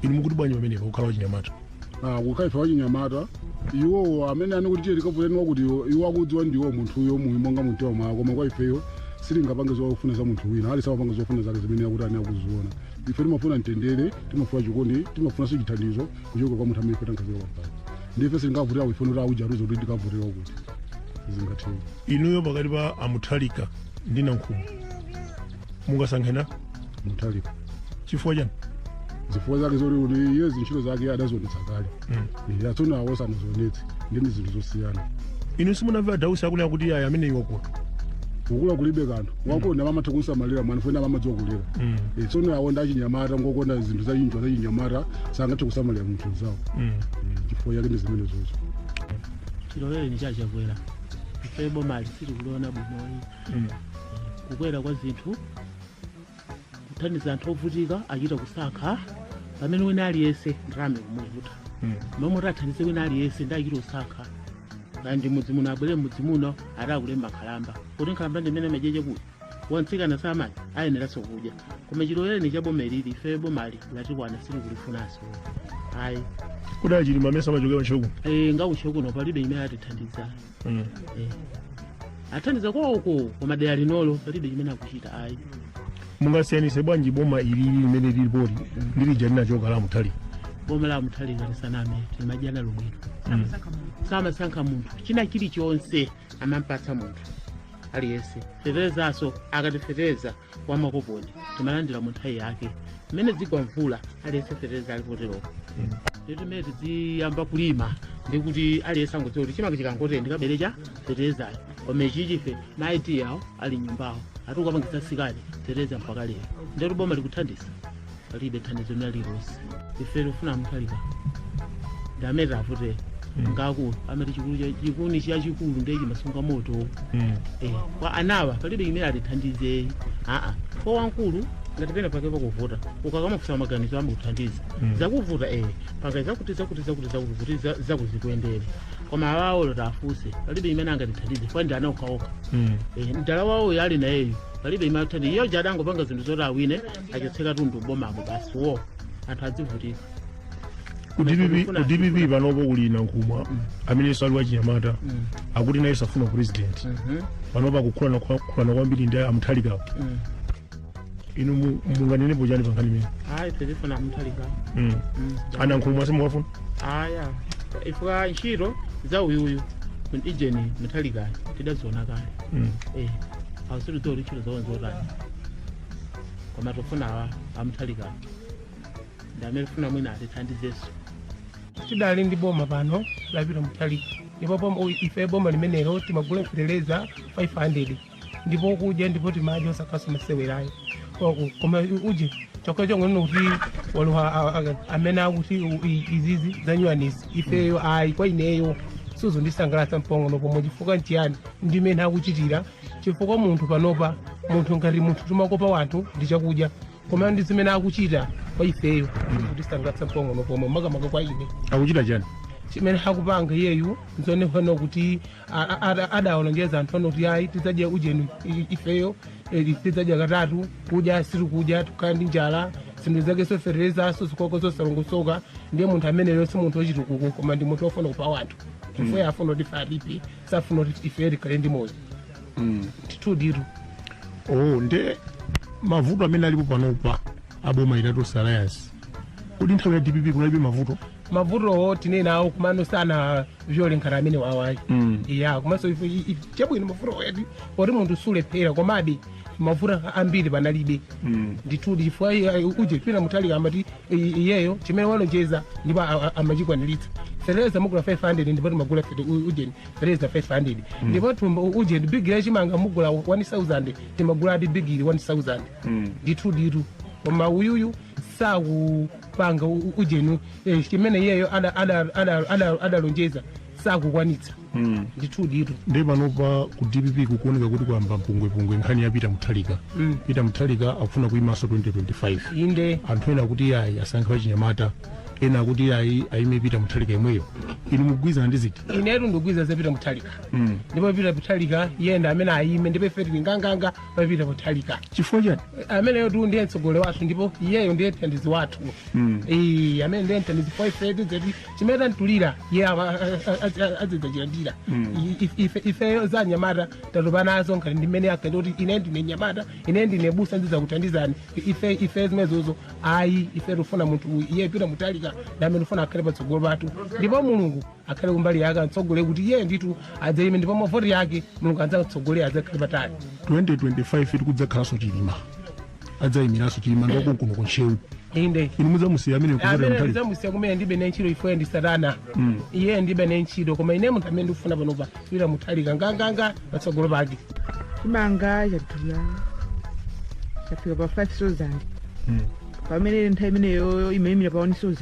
Inu mukuti bwanji pamenepa kukhala wachinyamata? Kukhala ife wachinyamata, iwowo amene ani kuti tiye tikavoteni wakuti iwo akudziwa ndiwo munthuyo monga mumtima mwawo, koma kwa ifeyo sitingapange zofuna za munthu wina, ali samapanga zofuna zake zimene akuti ani akuziona. Ife timafuna mtendere, timafuna chikondi, timafunanso chithandizo kuchoka kwa munthu amene ife tankhazika pampando. Ndiye ife sitingavotera ife kuti aujaruza kuti tikavotera kuti sizingatheke. Inuyo pakati pa Amutharika ndi Nankhumwa mungasankhena? Mutharika. Chifukwa chani? Zifukwa zake zoti kuti iye zintchito zake adazionetsa kale, atsono awo sanazionetse, ndi zinthu zosiyana. Inu simunamve Adausi akunena kuti aya amene iwo wakula? Kukula kulibe kanthu, wakonda amamatha kunsamalira mwana funa amadziwa kulera. Tsono awo ndi achinyamata ngokonda zinthu zachinjwa zachinyamata sangathe kusamalira munthu zawo. Chifukwa chake ndi zimene zozo. Chilowere ni chachakwera ife bomali sitikuliona bwinoyi. Kukwera kwa zinthu kuthandiza anthu ovutika achita kusankha, pamene wina aliyense ndalama kumuvuta momwe tathandize wina aliyense ndachita kusankha. Kandi mudzi muno abwere mudzi muno atakulemba nkhalamba kuti nkhalamba ndimene majeje kuti wantsikana samanya ayeneranso kudya, koma chilowere cha boma ilili ife bomali latikwana silikulifunanso ayi. Kodi Achilima amene samachokera ntcheu kuno? Ngauntcheu kuno palibe imene atithandiza. Athandiza kwawoko koma dera linolo palibe chimene akuchita ayi. Mungasiyanise bwanji boma ilili limene lilipoli ndi lija linachoka la Mutharika? Boma la Mutharika lisaname timadyana lomwino, samasankha munthu, china chilichonse amampatsa munthu aliyense. Feterezaso akatifetereza wamakoponi timalandira mu nthawi yake. Mmene zigwa mvula aliyense fetereza ali poteropo. Nditi mmene tiziyamba kulima ndikuti aliyense angodziwa kuti chimanga chikangotere ndikaberecha feterezayo. Koma ichichi ife maiti awo ali nyumbawo atikukapangisa sikani fetereza mpaka lero. Ndetu boma likuthandiza, palibe thandizo lina lililonse. Ife tikufuna Mutharika ndi amene tavotere ngakulu amati chikulu chikuni chachikulu ndiye chimasunga moto. Kwa anawa palibe imene atithandize aa kwa wankulu ngati pena pake pakuvota ukakamafusa maganizo amakuthandiza. Zakuvuta panga zakuti zakuti zakuti zakuti kuti zakuzikuyendere, koma awawo tafuse palibe imene angatithandize kwa ndi ana okhaokha. Mdala wawo yali nayeyo palibe imene athandize iyo jadangopanga zinthu zoti awine achotse katundu bomamo basi wo anthu adzivutika. Ku DPP panopo kuli Nankhumwa amene sali wachinyamata akuti naye safuna president. Panopo akukhulana kwambiri ndi amuthalikawo. Inu munganenepo chani pa nkhani imene? Ayi, ife tifuna Mutharika. Anankhumwa simuwafuna? Aya, ifika ntchito za uyuyu ijeni Mutharikayo tidaziona kale. Awusitidziwa kuti ntchito zawo nzotani, koma tifuna awa amuthalikayo ndi amene tifuna mwina atithandizenso. Tidali ndi boma pano lapita Mutharika, ndipo boma ife boma limenelo timagula fetereza 500 ndipo kudya ndipo timadya osakhaso masewerayo. Koma uje chokha chongono kuti waluha amene akuti izizi zanyuwanisi ifeyo ayi kwa ineyo suzondisangalatsa mpong'ono pomwe. Chifukwa nchiyani? Ndimene akuchitira chifukwa munthu panopa munthu ngati munthu timakopa wanthu ndi chakudya, koma ndi zimene akuchita kwa ifeyo kutisangalatsa mpong'ono pomwe makamaka kwa ine. Akuchita chani? Chimene akupanga iyeyu nzonefana kuti adawalonjeza anthu ano kuti ayi tidzadya ujeni ifeyo tidzadya katatu kudya sitikudya tikhala ndi njala zinthu zake sofererezaso zikoko zosalongosoka. Ndiye munthu ameneyo si munthu wachitukuko koma ndi munthu wofuna kupha wanthu chifukwa iye afuna kuti ife alipe safuna kuti ife tikhale ndi moyo tithuditu. Oh, nde mavuto amene alipo panopa aboma itatonse alliance, kuti nthawi ya DPP kunalibe mavuto? Mavutowo tinenawo kumano sana vyolenkhana amene wawayi. Ya, komanso chabwino mavuto eti poti munthu sulephera, komabe mavuto ambiri panalibe ndithudi chifukwa uje pina Mutharika amati iyeyo chimene walonjeza ndipo amachikwaniritsa. Fereza mugula 500 ndipo timagula ujeni fereza 500 ndipo ujeni bigiri chimanga mugula 1000 timagula ati bigiri 1000 ndithuditu. Koma uyuyu sakupanga ujeni chimene iyeyo adalonjeza sakukwanitsa ndithuditu. Ndi panopa ku DPP kukuoneka kuti kwamba mpungwepungwe nkhani ya Peter Mutharika. Peter Mutharika akufuna kuyimanso 2025. Inde. Anthu ena akuti ayi asankhe wachinyamata, ena akuti ayi ayime Peter Mutharika imweyo. Inu mugwizana ndi ziti? Inetu ndikugwiza za Peter Mutharika. Ndipo Peter Mutharika yenda amene ayime ndipo ife tili nganganga pa Peter Mutharika. Chifukwa chani? Ameneyo tu ndiye mtsogoleri wathu ndipo iyeyo ndiye mthandizi wathu. Amene ndiye mthandizi kwa ife tidzati chimene tantulira iye azidzachilandira. Ifeyo za nyamata tatopa nazo ngati ndimene akati kuti ine ndine nyamata ine ndine busa ndidzakuthandizani ife ife zimenezozo ayi. Ife tifuna munthu uyu iye Peter Mutharika ndi amene tifuna akhale patsogolo pathu ndipo Mulungu akhale kumbali yake amtsogolere kuti iye nditu adzayime ndipo mavoti yake Mulungu adzatsogolere adzakhale patali. 2025 tikudzakhalanso Chilima, adzayimiranso Chilima ndiwakonkuno kuntchewu. Inde. Inu mudzamusiya amene kuvotera amene Mutharika? ndidzamusiya kumene ndibe ne ntchito ifeyo ndi satana. Iye ndibe ne ntchito koma ine munthu amene ndikufuna panopa Peter Mutharika nganganga patsogolo pake. Chimanga chadula chafika pa 5000 pamene nthawi imeneyo imayimira pa 1000.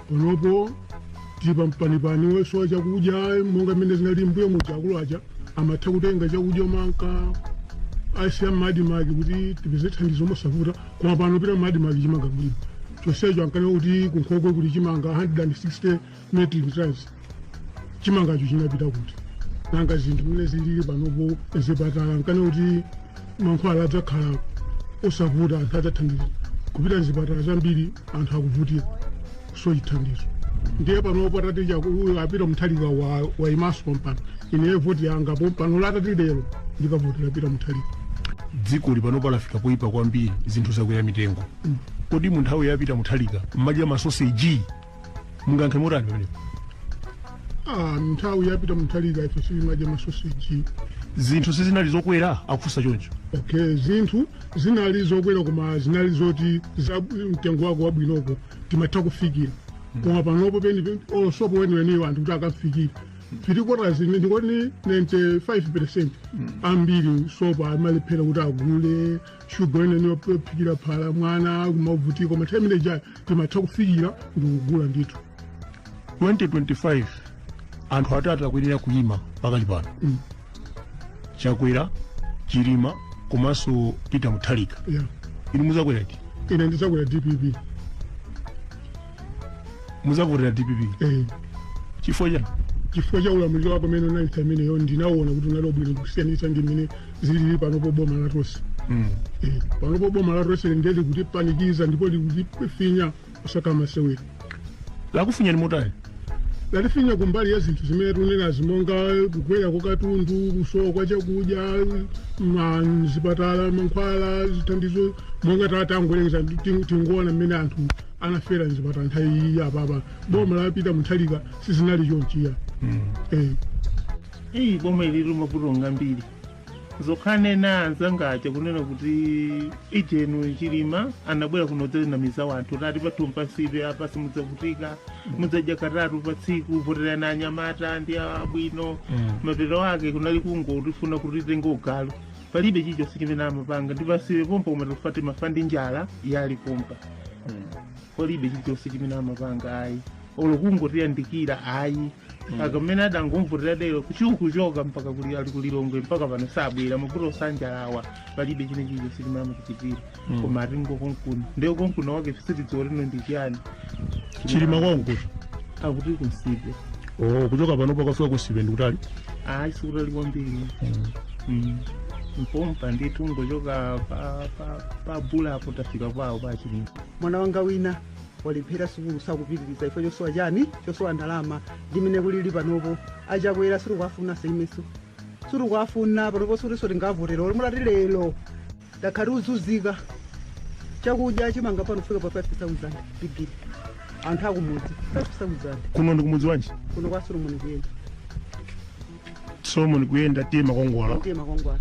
Panopo tili pampanipani wosowa chakudya monga mmene zinali mbuyo muja akulu aja amatha kutenga chakudya manka asiya m'madimaki kuti tipeze thandizo mosavuta, koma pano pita m'madimaki chimanga kulibe. Chonsecho ankanena kuti kunkhokwe kuli chimanga 160 metric tons, chimangacho chinapita kuti? Nanga zinthu mmene zilili panopo, zipatala ankanena kuti mankhwala adzakhala osavuta, anthu adzathandiza kupita mzipatala zambiri, anthu akuvutika so chithandizo. Ndiye panopo atati uyu apita Mutharika wayimanso pompano, ine voti yanga pompano latati lero ndikavotera Peter Mutharika. Dziko lipanopa lafika poyipa kwambiri, zinthu zakwera mitengo. Kodi mu nthawi ya Peter Mutharika mmadya masoseji? Mungankhe motani pamenepo? Nthawi yapita Mutharika ife silimadya masoseji. Zinthu sizinali zokwera, akufunsa choncho. Okay, zinthu zinali zokwera, koma zinali zoti za mtengo wako wabwinoko, timatha kufikira. Koma panopo peni olosopo weniweniwo anthu kuti akafikira 3/4, ndikoti 95% ambiri sopo amalephera kuti agule, shuga weneniwo phikira phala mwana kumavutika. Koma nthawi imene ijayo timatha kufikira ndikugula ndithu. 2025 anthu atatu akuyenera kuyima pakali pano: Chakwera, Chilima komanso Peter Mutharika. Inu muzakwera ti? Ine ndizakwera DPP. Muzavotera DPP? Eh. Chifukwa chani? Chifukwa cha ulamuliro wako amene unali ameneyo, ndinaona kuti unali wabwino kusiyanitsa ndi mmene zilili panopo boma la Tonse. Panopo boma la Tonse ndiye likutipanikiza ndipo likutifinya osakama sewera. Lakufinya ni motani? Latifinya kumbali ya zinthu zimene tunenazi, monga kukwera kwa katundu, kusowa kwa chakudya, mzipatala mankhwala, zithandizo monga tatangolengeza, tingoona mmene anthu anafera mzipatala nthawi iyi apapa. Boma lapita Mutharika sizinali chonchiya. Iyi boma ilili mavuto ngambiri. Zokhanena anzangaja kunena kuti ijenu Chilima anabwera kuno dzinamiza wanthu tati pathumba pasibe apa simudzavutika, mudzadya katatu pa tsiku, voterani anyamata ndi abwino. Mapeto ake kunali kungotifuna kuti titenge ugalu, palibe chilichonse chimene amapanga ndi pasibe pompa, koma tikufa timafa ndi njala yali pompa. Palibe chilichonse chimene amapanga ayi, olo kungotiyandikira ayi. Akamene adangomvutira dero kuchiukuchoka mpaka kuli ali kulilongwe mpaka pano sabwera, mavuto osanjalawa palibe chine chilichonse chimene amatichitira. Koma atingo konkuno, ndiyo konkuno wake sitidziwa tino ndi chiyani. Chilima kwankuti? Akuti kunsipe. Oh, kuchoka panopo akafika kunsipe ndikutali? Ayi, sikutali kwambiri. Mpompa ndithu, ngochoka pa bulapo tafika kwawo pa Chilima. Mwana wanga wina walephera sukulu, sakupitiriza ifo chosowa chani? Chosowa ndalama. Ndimene kulili panopo achakwera sitikuafuna seimeso, sitikuafuna panopo, sutiso tingavotera olo mulati lero dakhati uzuzika. Chakudya chimanga pano kufika pa 5000 bigiri, anthu akumudzi 5000. Kuno ndi kumudzi wanji? Kuno kwa Solomon Kuyenda. Solomon Kuyenda, tiye Makwangwala. Tiye Makwangwala.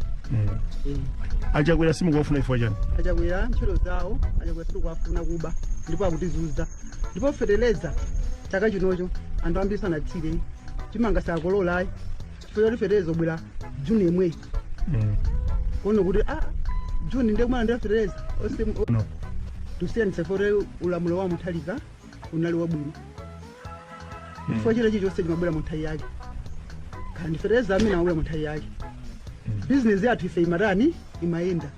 Achakwera simukuwafuna ifo chani? Achakwera ntchito zawo, achakwera sitikuafuna, kuba ndipo akutizunza, ndipo feteleza chaka chinocho anthu ambiri sanatsire, chimanga sakololayi chifukwa choti feteleza obwera Juni imwe kono kuti Juni ndiye kumana ndira feteleza ose. No. Tusiyanitse fote ulamuliro wa Mutharika unali wabwino chifukwa china chilichonse chimabwera mu nthawi yake, kandi feteleza amene amabwera mu nthawi yake. Bizinesi yathu ife imatani? Imayenda,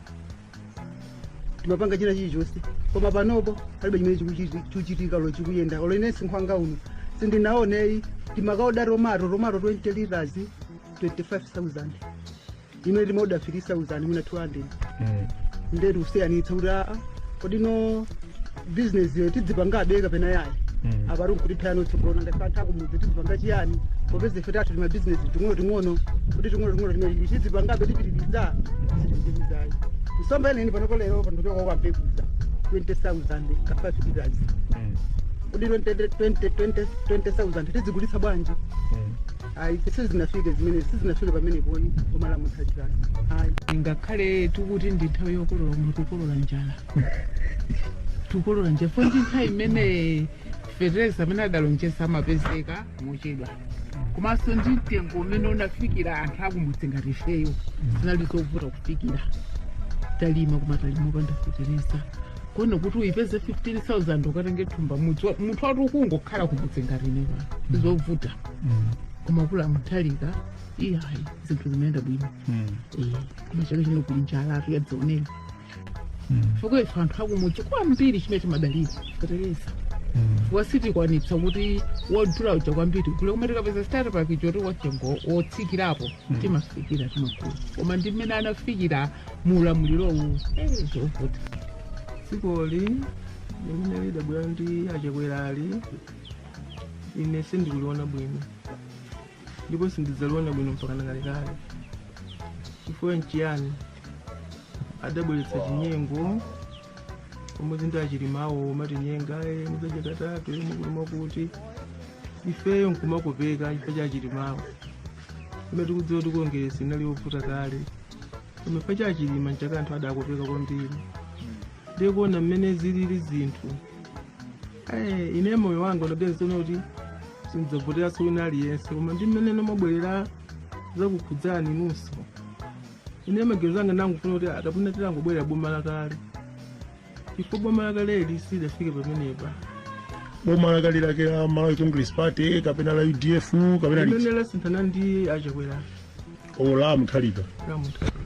timapanga china chilichonse, koma panopo palibe chimene chikuchitika lo chikuyenda. Olo ine sinkhwanga uno sindinaoneyi, timakaoda tomato 20 liters 25,000, imene timaoda 3,000 mwina 200. Ndetu usiyanitsa kuti kodi no bizinesi yo tidzipangabe kapena yayi? Apati nkutiphayano tsogolona ngati anthu akumudzi tidzipanga chiyani, popeza ife tathu timabizinesi ting'ono ting'ono, kuti ting'ono ting'ono timene tidzipangabe, tipitiriza sitipitirizayi. Nsomba ineni panopo lero pandochoka kwambekuza 20,000 ka 5 liters, kodi 20,000 tidzigulitsa bwanji? Ayi, sizinafike zimene, sizinafike pameneponi koma la Mutharikali ayi. Ngakhale tikuti ndi nthawi yokolola, koma tikukolola njala, tikukolola njala fo ndi nthawi imene fetereza amene adalonjeza amapezeka mochedwa, komanso ndi mtengo umene unafikira anthu akumudzi ngati ifeyo zinali zovuta kufikira. Talima, koma talima opanda fetereza, kone kuti uyipeze 15,000 ukatenge thumba munthu wati ukungokhala kumudzi ngati ine pano zovuta. Koma kula Mutharika iyayi, zinthu zimayenda bwino. Koma chaka chino kuli njala atu yadzionera, chifukwa ife anthu akumudzi kwambiri chimene timadalira fetereza, chifukwa sitikwanitsa kuti wodula uja kwambiri kule, koma tikapeza starter package oti watengo wotsikirapo timafikira, timagula. Koma ndi mmene anafikira mu ulamulirowu, zovuta. Dzikoli limene lidabwera ndi achakwerali ine sindikuliona bwino, ndipo sindidzaliona bwino mpaka kalekale. Chifukwa nchiyani? Adabweretsa chinyengo pamodzi ndi achilimawo, matinyenga, mudzadya katatu, mukulima kuti Ifeyo nkumakopeka chifukwa cha Chilimawo. Koma tikudziwa kuti Kongeresi inali yovuta kale, koma chifukwa cha Chilima nchaka anthu adakopeka kwambiri. Ndiye kuona mmene zilili zinthu, ine moyo wanga unaganiza kuti sindidzavoteranso wina aliyense, koma ndi mmene nomabwerera zakukhudzani inunso, ine maganizo anga ndangofuna kuti atapuna tilangobwerera boma lakale, chifukwa boma lakaleli silidafike pamenepa. Boma lakale lake la Malawi Congress Party kapena la UDF kapena liti? Limene lasinthana ndi aChakwera. O, la Mutharika. La Mutharika.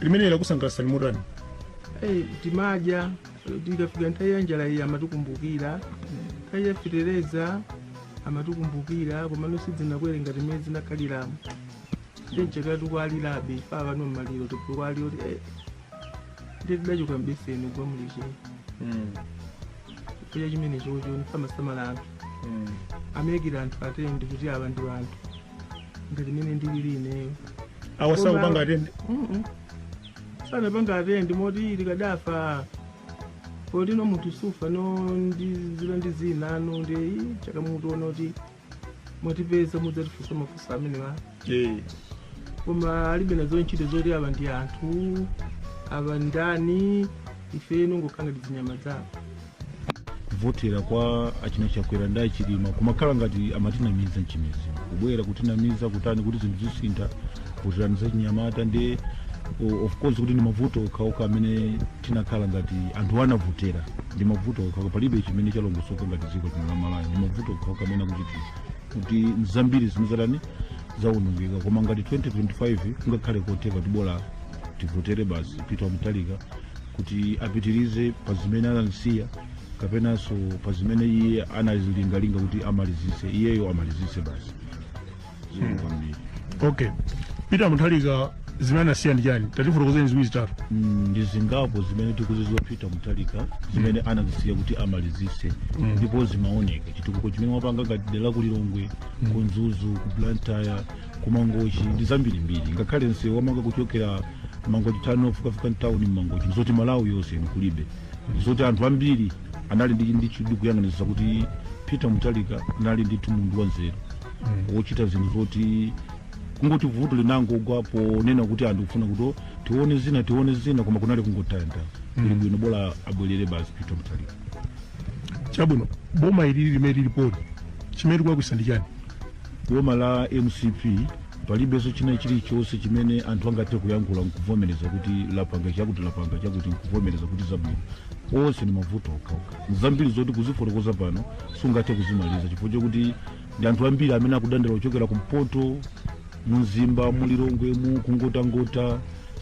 Limene lakusangalatsani motani? Timadya, tikafika nthawi ya njala iyi amatikumbukira, nthawi ya fetereza amatikumbukira, komano sidzinakwere ngati mmene zinakhaliramo. Chenchekera tikwalirabe ife pano mmaliro tikukwalira kuti ndiye tidachoka mbeseni kugwa muliche chifukwa chimene chocho ndifamasamala anthu amayikira anthu atende kuti awa ndi anthu ngati mmene ndilili ineyo. Awa sakupanga atende? Sanapanga atende, moti tikadafa potino munthu sufa no ndi zina ndi zina no ndi chakamutu kuti mwatipeza mudzatifunsa mafunso amene wa koma alibe nazo ntchito zoti awa ndi anthu, awa ndani, ife nongokhala ngati zinyama zawo. Kuvotera kwa achina Chakwera ndi aChilima kumakhala ngati amatinamiza mchimizi, kubwera kutinamiza kutani kuti zinthu zisintha, kutirani za chinyamata. Ndi of course kuti ndi mavuto okhaokha amene tinakhala ngati anthu anavotera, ndi mavuto okhaokha, palibe chimene chalongosoka ngati dziko lino la Malawi. Ndi mavuto okhaokha amene akuchitika kuti zambiri zimene zawonongeka. Koma ngati 2025 kungakhale kotheka kuti bola tivotere basi Peter Mutharika kuti apitirize pa zimene anasiya kapenanso pa zimene iye anazilingalinga kuti amalizise, iyeyo amalizise basi. Kwambiri. Okay, Peter Mutharika zimene anasiya ndi chani? Tatifotokozeni ziwiri zitatu. Ndi zingapo zimene tikuzidziwa Peter Mutharika zimene anazisiya kuti amalizise, ndipo zimaoneka chitukuko chimene wapanga ngati dera ku Lilongwe, ku Mzuzu, ku Blantyre, ku Mangochi ndi zambirimbiri. Ngakhale msewu wamanga kuchokera Mangochi tano kukafika mtawuni mMangochi, ndizoti Malawi yonse kulibe. Zoti anthu ambiri anali ndi chidwi kuyang'anizisa kuti Peter Mutharika anali ndithu munthu wanzeru wochita zinthu zoti kungoti vuto linangogwa ponena kuti anthu kufuna kuti tione zina tione zina, koma kunali kungotaya nthawi. Kuli bwino bola abwerere basi Peter Mutharika. Chabwino, boma ilili limene lilipoli chimene tikulakwitsa ndi chani? Boma la MCP palibenso china chilichonse chimene anthu angathe kuyankhula nkuvomereza kuti lapanga chakuti, lapanga chakuti, nkuvomereza kuti zabwino. Onse ni mavuto okhaokha, zambiri zoti kuzifotokoza pano sungathe kuzimaliza, chifukwa chokuti ndi anthu ambiri amene akudandaula kuchokera kumpoto, muMzimba, muLilongwe, mu Kungotangota,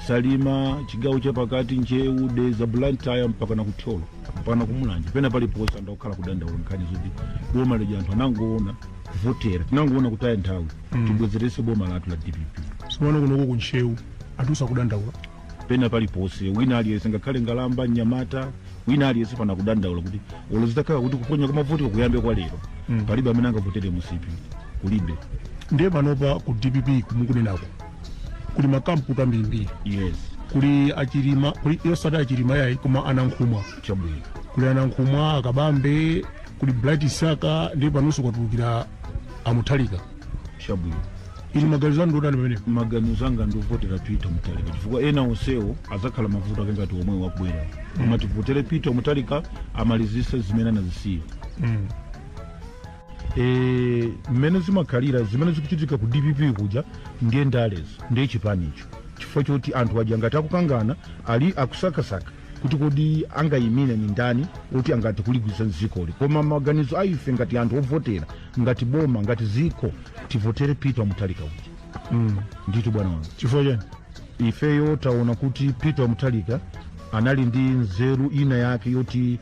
Salima, chigawo chapakati, Njewu, Dedza, Blantyre, mpaka na kuThyolo, mpaka na kuMulanje, pena paliponse anthu akukhala kudandaula nkhani zoti boma lija anthu anangoona kuvotera, tinangoona kutaya nthawi. Tibwezerese boma lathu la DPP. Sipano kunoko kuNtcheu anthu sakudandaula? Pena paliponse wina aliyense, ngakhale ngalamba, mnyamata, wina aliyense pana kudandaula kuti olo zitakhala kuti kuponya kwa mavoti kuyambe kwa lero, palibe amene angavotere MCP, kulibe. Ndiye panopa ku DPP kumukunenako kuli makampu ambirimbiri. Yes. Kuli aChilima, kuli yosati aChilima yayi, koma aNankhumwa. Chabwino. Kuli aNankhumwa, aKabambe, kuli Bright Saka, ndiye panonso kwatulukira aMutharika. Chabwino. Inu maganizo anu ndiotani pamenepo? Maganizo anga ndivotera Peter Mutharika, chifukwa ena onsewo azakhala mavuto ake ngati omwe wakubwera, koma tivotere Peter Mutharika amalizise zimene anazisiya. Mmene zimakhalira zimene zikuchitika ku DPP kuja ndiye ndalezo, ndiye chipanicho, chifukwa choti anthu aja ngati akukangana ali akusakasaka kuti kodi angayimire ni ndani kuti angati kuligwiritsa dzikoli. Koma maganizo a ife ngati anthu ovotera, ngati boma, ngati ziko, tivotere Peter Mutharika uja. Ndithu bwana wanga. Chifukwa chani? Ifeyo taona kuti Peter Mutharika anali ndi nzeru ina yake yoti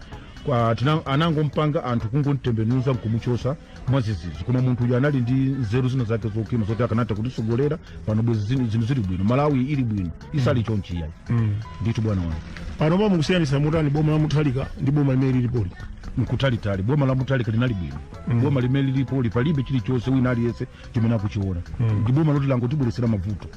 anangompanga anthu kungotembenuza nkumuchosa mwazizizi, koma munthu uyu anali ndi nzeru zina zake zokhwima zoti akanatha kutisogolera pano bwezi zinthu zili bwino, Malawi ili bwino, isali chonchiya. Ndithu bwana wanga. Panopa mukusiyanitsa motani boma la Mutharika ndi boma limene lilipoli? Nkutalitali, boma la Mutharika linali bwino. Boma limene lilipoli palibe chilichonse wina aliyense chimene akuchiona. Ndi boma loti langotibweresera mavuto.